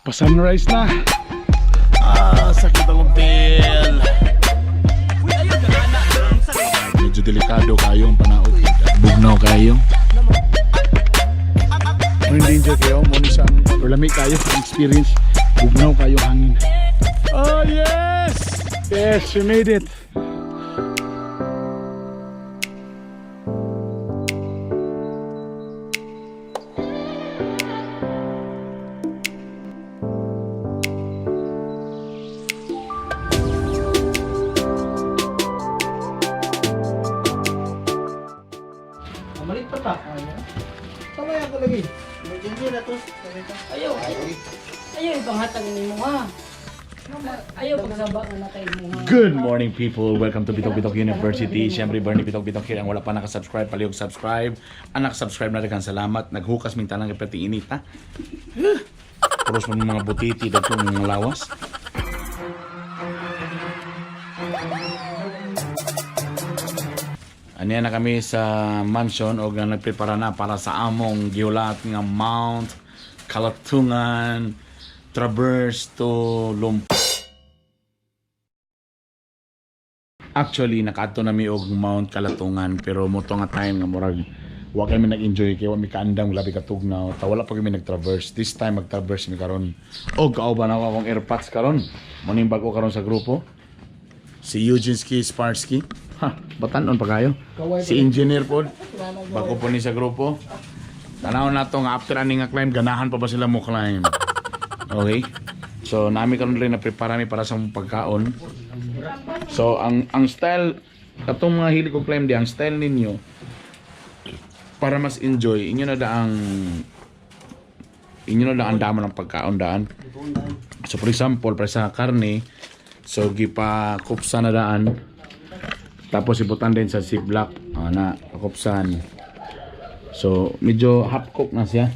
Pa-sunrise na. Ah, sakit akong tail. Medyo delikado kayo ang panaog. Bugnaw kayo. Mo danger kayo, mo ni sa or lami kayo ang experience. Bugnaw kayo hangin. Oh yes! Yes, we made it. Malit pa ta. Kamay ako lagi. Emergency na to. Ayaw, ayaw. Ayaw ipanghatag ni mo ha. Ayaw pagsaba nga natay mo ha. Good morning, people! Welcome to Bitok Bitok University. Siyempre, Bernie Bitok Bitok here. Ang wala pa nakasubscribe, palihog subscribe. Ang nakasubscribe na rin, salamat. Naghukas minta lang kapati init, ha? Puros mo mga butiti, dagkong mga lawas. Aniya na kami sa mansion o nga nagprepara na para sa among giulat nga Mount Kalatungan Traverse to Lump. Actually, nakaadto na mi og Mount Kalatungan pero mo to nga time nga murag wa kami nag-enjoy kay wa mi kaandam labi ka tugnaw ta wala pa kami nag-traverse. This time mag-traverse mi karon. Og kauban ako akong airpods karon. Mo ning bag-o karon sa grupo. Si Eugene Ski Sparsky. Ha, batanon pa kayo. Si engineer po. Bago po ni sa grupo. Tanaw na to nga after ani nga climb, ganahan pa ba sila mo climb? Okay? So, nami karon rin na prepare mi para sa mong pagkaon. So, ang style katong mga hilig ko climb di ang style ninyo para mas enjoy inyo na daang damo ng pagkaon daan. So for example, para sa karne, so gipa kupsa na daan. Tapos ibutan din sa ziplock. Ah, na, kupsan. So medyo half cook na siya.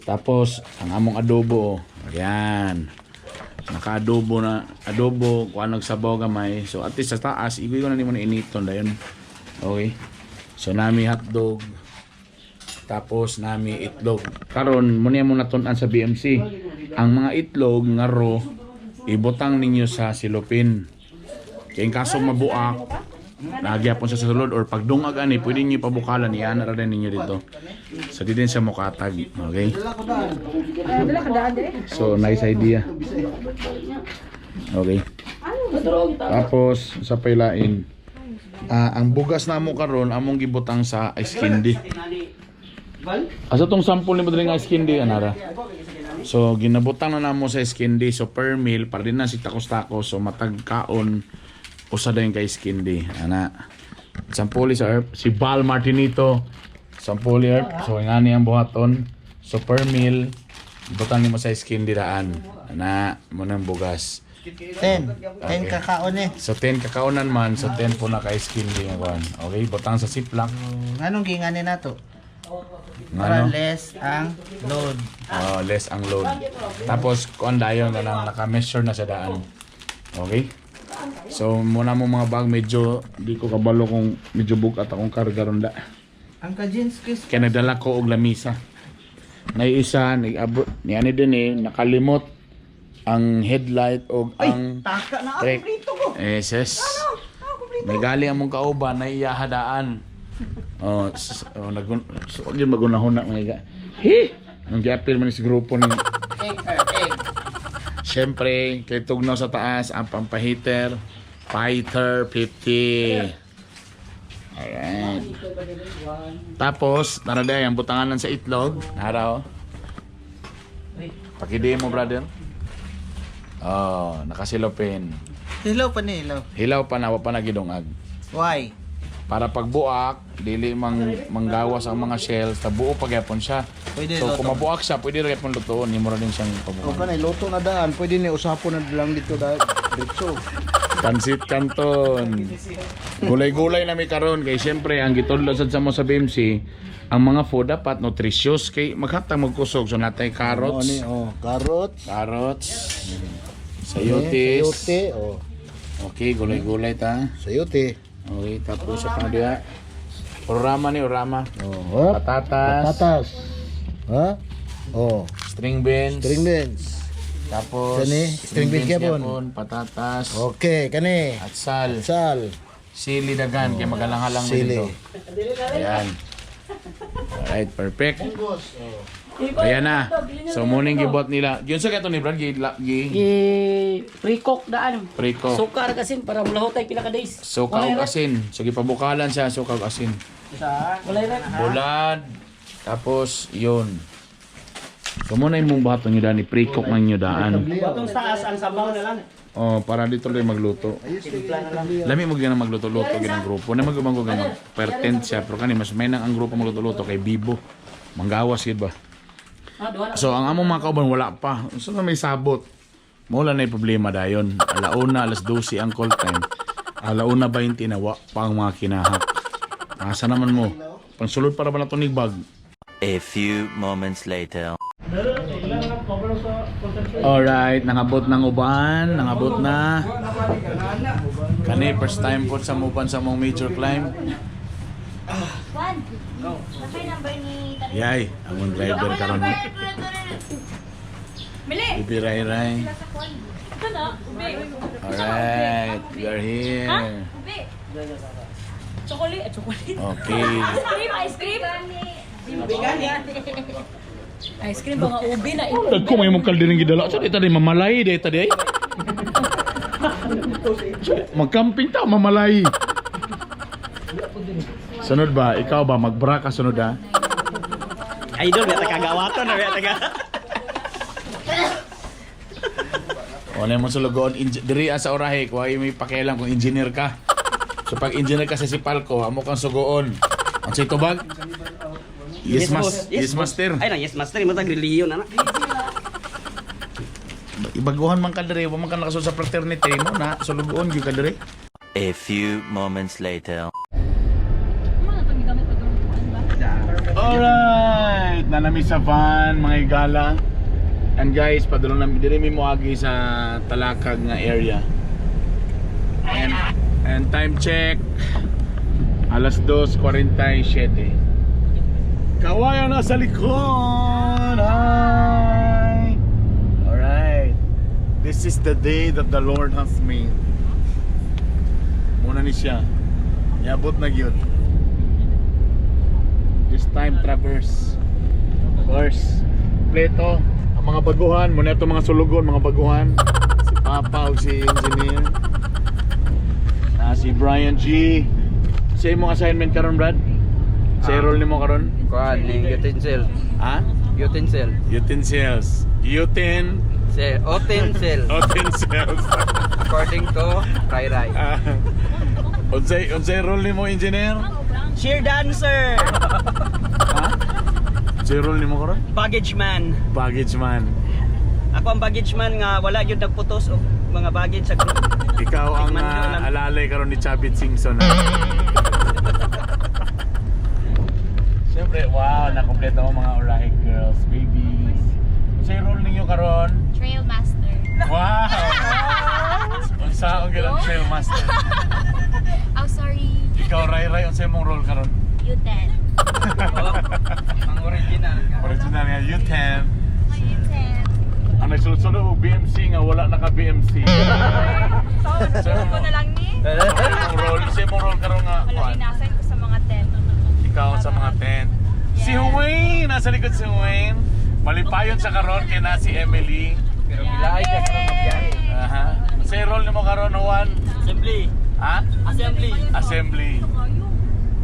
Tapos ang among adobo, oh. Ayan. Naka-adobo na, adobo, kuan nagsabaw gamay. So at least sa taas, igoy ko na nimo na initon dayon. Okay. So nami hotdog. Tapos nami itlog. Karon mo niya mo natun-an sa BMC. Ang mga itlog nga raw ibutang ninyo sa silopin. Kay in kaso mabuak, nagyapon siya sa sulod or pagdungag ani pwede niyo pabukalan yan ra din ninyo dito. So di din siya mukatag, okay? Dala ka daan dire. So nice idea. Okay. Tapos sa pailain, ah, ang bugas na mo karon among gibutang sa ice candy. Asa tong sample ni mo diri nga ice candy anara? So ginabutang na namo sa ice candy so per meal para din na si takos-takos so matag kaon usa dayon kay ice candy ana. Sampuli sa herb si Val Martinito. Sampuli herb so ngani ang buhaton. So per meal butang nimo sa ice candy daan. Ana mo nang bugas. 10. 10 kakaon eh. So 10 kakaonan man, so 10 po na ka ice candy nga kuan. Okay, butang sa ziplock. Anong gingani nato? Para Ano? less ang load. Oh, less ang load. Tapos kuan dayon na lang naka-measure na sa daan. Okay? So muna mo mga bag medyo di ko kabalo kung medyo bugat akong karga ron da. Ang ka-jeans kiss. Kaya nagdala ko og lamisa. Nay isa nag-abot ni ani din eh nakalimot ang headlight og ang Taka na trek. dito ko. Yes. May gali among kauban na iyahadaan. Oh, oh nagun so, wag yun magunahon na mga iga. Hi! Nung giapil man ni sa grupo ni Egg, egg. Siyempre, kay tugnaw sa taas ang pampahiter Fighter 50. Alright. Tapos, tara day, ang butanganan sa itlog. Nara oh. Pakidi mo, brother. Oh, nakasilopin. Hilaw pa ni hilaw. Hilaw pa na, wa pa na gidungag. Why? Para pagbuak, dili mang manggawas ang mga shells, ta buo pa gyapon siya. Pwede So luto. kung mabuak siya, pwede ra gyapon lutuon, himo ra din siyang O pabukan. kanay luto na daan, pwede ni usapon na lang dito dahil diretso. Pansit Canton. Gulay-gulay na mi karon kay syempre ang gitudlo sad sa mo sa BMC, ang mga food dapat nutritious kay maghatag magkusog so natay Oh, carrots, ni oh, carrots, carrots, sayotes. sayote, oh, Okay, gulay-gulay ta. sayote. Okay, tapos sa pangdiha. Orama ni orama. Oh, hop. Patatas, Patatas. Ha? Oh, string beans. string beans. Tapos, Kani, string beans gyapon. Patatas, Okay, kani. at sal. Sal. Sili dagan, kaya magalang-halang mo Sili. dito. Ayan. Alright, perfect. Ayan na. So, morning gibot nila. Yun sa kato ni Brad, gi, gi, Gi pre-cook daan. Pre-cook. Sukar kasin para mulahot ay pila ka days. Suka Walay ug rep. asin. So, gipabukalan siya, suka ug asin. Walay rep. Bulad. Tapos, yun. So, muna yung mong bato nyo daan, i-pre-cook lang nyo daan. Batong taas ang sabaw na lang. Oh, para dito lang magluto. Lami mo ganang magluto-luto ginang grupo. Na magumanggo ganang pertent siya pero kani mas may nang ang grupo magluto-luto kay Bibo. Manggawas gid ba. Ah, duha na. So ang among mga kauban wala pa. So na may sabot. Mo na problema dayon. Alauna alas 12 ang call time. Alauna 20 na wa pa ang mga kinahak. Asa naman mo? Pangsulod para ba na tunig bag? A few moments later. Alright, nangabot ng uban, nangabot na. Kani first time po sa muban sa mong major climb. Juan, nakay number ni Yay, among driver karon. Mili! Bibi Ray Ray. Ito na, ube. Alright, we are here. Ube. Chocolate, eh, chocolate. Okay. Ice cream, ice cream. Ice cream ba nga ube na ito. Dagko may mong kaldereng gidala. So di ta di mamalay di ta di ay. Magkamping ta mamalay. Sunod ba? Ikaw ba? Magbra ka sunod ha? Idol, may tagagawaton na may taga. Wala mo sa lugoon. Diri ah, sa orahe, kung ay may pakialam kung engineer ka. So pag engineer ka sa Sipalco, amo kang sugoon. Ang sa tubag? Yes, mas, yes, master. Ay lang, yes master, mo tag reliyon ana. Ibaguhan man ka diri, wa man ka nakasud sa fraternity mo na sulugoon gyud ka diri. A few moments later. Alright, nanami sa van, mga igala. And guys, padulong namin diri mi moagi sa Talakag nga area. And time check alas 2:47. Kawayan na sa likod. Hi. Alright. This is the day that the Lord has made. Muna ni siya. Yabot na gyud. This time traverse. Course. Pleto. Ang mga baguhan, muna ito mga sulugon, mga baguhan. Si Papa o si Engineer. Ah, si Brian G. Sa imong assignment karon, Brad? Sa role nimo karon? Kuan ning utensil. Ha? Utensil. Utensils. Uten. Sel, utensil. Utensils. According to Rai Rai. Ah. Unsay role nimo, engineer? Cheer dancer, Ha? Unsay role nimo karon? baggage man. Baggage man. Ako ang baggage man nga wala gyud nagputos og mga baggage sa group. Ikaw ang Tikman ko lang. alalay karon ni Chavit Singson. Ha? Siyempre, wow, nakompleto mo mga Orahe girls, babies. Unsay role ninyo karon? Trail master. Wow! Unsa ang gilang trail master? Oh, sorry. Ikaw, Rai Rai, unsay mong role karon? U10. Ang original. Original nga, U10. My U10. Ang nagsulod-sulod og BMC nga wala naka BMC. So, ko na lang ni. Mong role, unsay mong role karon nga? Wala, kuan? inasign ko sa mga tent. Ikaw sa mga tent. Si Wayne! Nasa likod si Wayne. Malipayon sa karon kay na si Emily. Pero gilaay ka karon mabiyahe. Aha. Sa role nimo karon Juan? Assembly. Ha? Assembly. Assembly.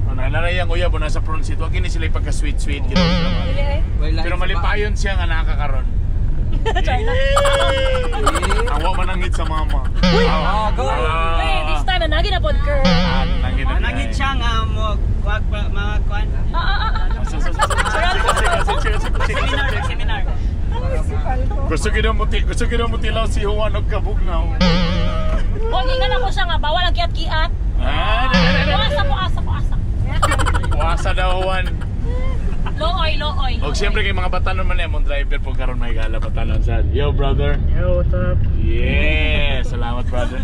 Ano, naray ang uyab nasa front seat. Wag gini sila pagka sweet sweet. Pero malipayon siya nga nakakaron. Yay! Ang wa manangit sa mama. Uy! Oh, go! Wait, this time, nagi na pod, girl. Nangit na. Nangit siya nga mo wag pa mga kuan. Seminar, seminar. Gusto gid mo ti, gusto gid mo tilaw si Juan og kabugnaw. Huwag ingan ako siya nga, bawal ang kiat-kiat. Ah, dali, dali, dali. Puasa, puasa, puasa. Puasa daw Juan. Looy, looy. Og siyempre kay mga batanon man eh, mong driver po karon may gala batanon sa. Yo brother. Yo, what's up? Yeah, salamat brother.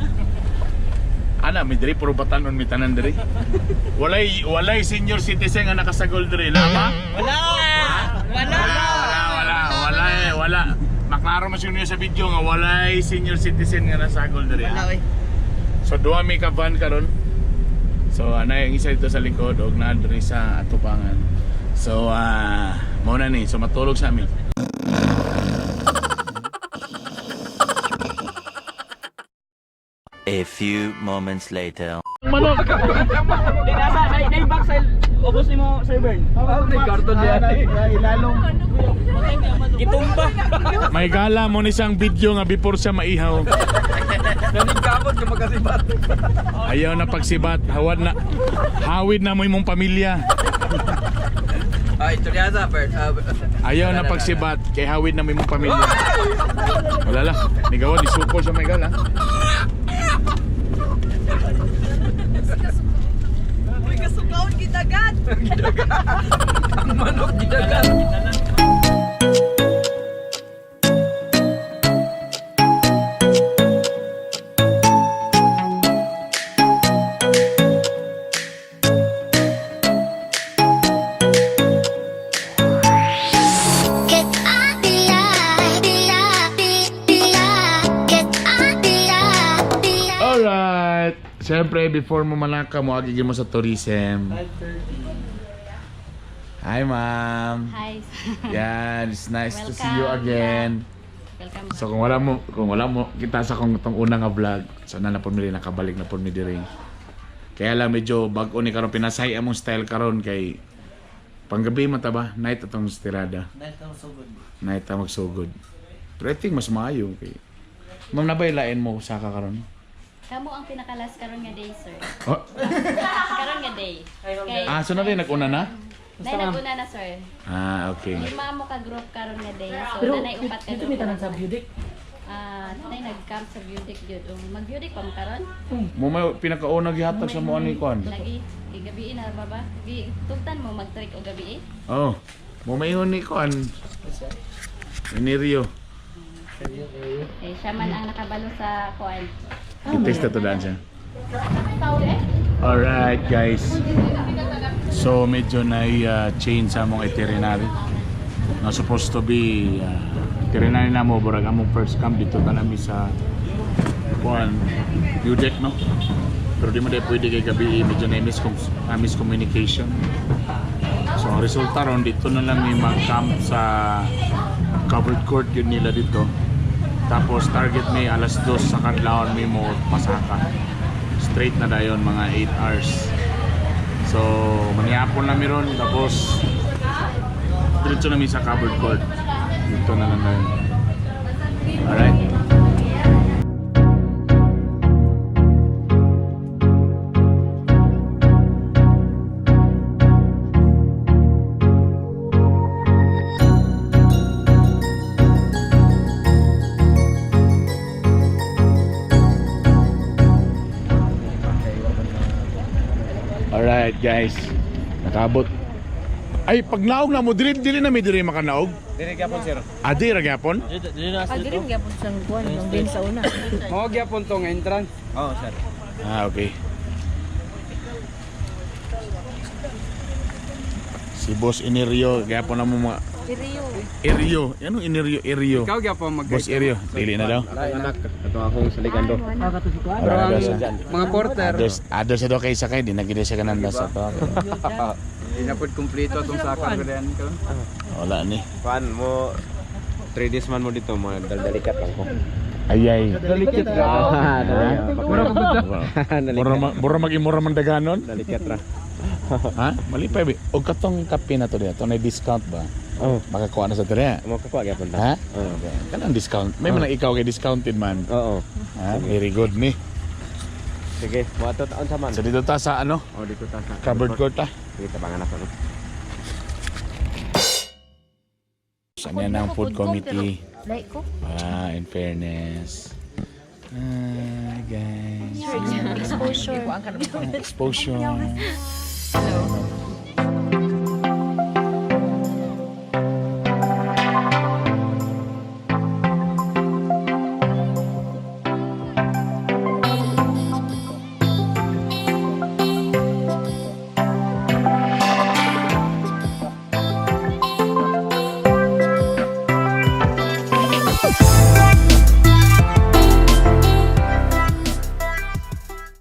Ana, mi diri puro batanon mi tanan diri. Walay walay senior citizen nga nakasagol diri, lama? Wala! Wala! Wala, wala, wala eh, wala. Maklaro man siguro niyo sa video nga walay senior citizen nga nasagol diri. Wala, oy. So duha mi ka van karon. So anay ang isa dito sa likod og naa diri sa atubangan. So mao na ni. So matulog sa amin. A few moments later. Manok. Di nasa nay box sa ubos nimo Sir Bern. Karton Ah, Ilalong. Gitumba. May gala mo ni siyang video nga before siya maihaw. Nanigkamot ka magkasibat. Ayaw na pagsibat, hawad na. Hawid na mo imong pamilya. Ay, istorya sa Bern. Ayaw na pagsibat, kay hawid na mo imong pamilya. Wala lang. Nigawa ni suko siya may gala. Uy, kasukaon gidagad. Ang manok gidagat. Alright. Siyempre, before mo manaka mo, agigin mo sa tourism. Hi, ma'am. Hi. Yan, it's nice to see you Welcome. again. Welcome. So kung wala mo kita sa kung itong una nga vlog, so na na po mi rin, nakabalik na po mi diri. Kaya lang medyo bag-o ni karon pinasahi among style karon kay panggabi man ta ba, night atong tirada. Night ang sugod. Night ta magsugod. Pero I think mas maayo kay Ma'am na ba ilain mo sa ka karon? Kamo ang pinakalas karon nga day, sir. Oh, Karon nga day. Kay ah, so na rin nag-una na? Nay naguna na, sir. Ah, okay. Lima mo ka group karon nga day. So Pero nanay upat ka dito group. may tanan sa Budik. Ah, nay nag-camp sa Budik jud. Mag-Budik pa mo karon? Mo may pinakauna gihatag sa mo ani kuan. Lagi kay gabi na ba ba? Gi tugtan mo mag-trek og gabi. Oh. Mo may ni kuan. Inirio. Eh siya man ang nakabalo sa kuan. I-taste na to daan siya. Alright guys. So medyo na change sa among itinerary. Na supposed to be itinerary na mo burag among first camp dito ta nami sa kuan Udec no. Pero di mo dahil pwede kay gabi medyo na miscommunication. So ang resulta ron dito na lang may mag-camp sa covered court yun nila dito. Tapos target may alas 2 sa kadlawon may mo pasaka. Straight na dayon mga 8 hours. So manihapon na mi ron tapos diretso na mi sa covered court. Dito na lang dayon. Alright. Alright guys. Nakabot. Ay, pag naog na mo, dili, dili na may dili makanaog. Dili gyapon sir. Ah, di ra gyapon? Ah, dili mo gyapon siyang kuan yung din sa una. Mao gyapon tong entrance. Oh, sir. Ah, okay. Si Boss Inirio, gyapon na mo mga Iriyo. Irio. Anong Inirio? Irio. Ikaw gyapon mag Boss Irio, dili na daw. Anak, ito akong saligando. Wala na daw siya. Mga porter. Others, others sa daw kay sakay, di na gid siya gananda sa to. Hindi na pod kumpleto atong saka ko diyan karon. Wala ni. Kuan mo 3 days man mo dito mo daldalikat lang ko. Ayay. Dalikat ra. Mura mura magimura man daganon. Dalikat ra. Ha? Malipay bi. Og katong kape na to diya, to na discount ba? Oh, Makakuha na sa dire. mo kakuha gyapon ta. Ha? Oo. Kanang discount. May man ikaw kay discounted man. Oo. Ha? Very good ni. Sige, mo ato taon sa man. So dito ta sa ano? Oh, dito ta sa Covered court ta. Sige, tabangan ako no. Saan yan ang food committee? Like ko. Ah, in fairness. Ah, guys. Exposure. Exposure.